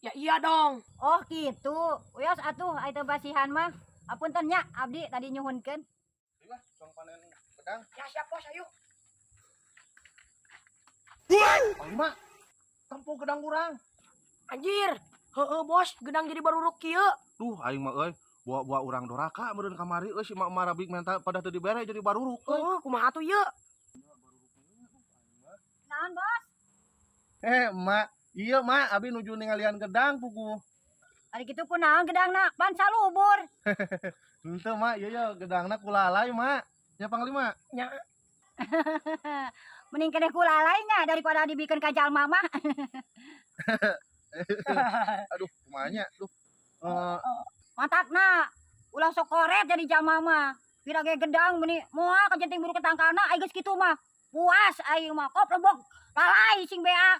Ya iya dong. Oh gitu. Wios atuh ai teu basihan mah. Apunten nya, abdi tadi nyuhunkeun. Ayo, tong panen gedang. Ya siap, Bos, ayo. Panglima, tempo gedang urang. Anjir. Heeh, Bos, gedang jadi baruruk kieu. Duh, aing mah euy, buah-buah urang doraka meureun kamari euy, si mak marabik menta pada teu dibere jadi baruruk euy. Heeh, kumaha tuh ieu? Naon, Bos? Eh, emak, iya mak, abi nuju ningalian gedang puguh. Ari kitu kunaon gedangna? Pan salubur. Henteu mak, iya iya gedangna kulalay, mak. Ya, Panglima. Nya. Mending keneh kulalay nya daripada dibikeun ka jalma mah. Aduh, kumaha nya? Duh. Eh, Matakna ulah sok koret jadi jalma mah. Pira ge gedang meuni moal kajenting buru ketangkalna, ai geus kitu mah. Puas aing mah, kop lebok lalay sing beak.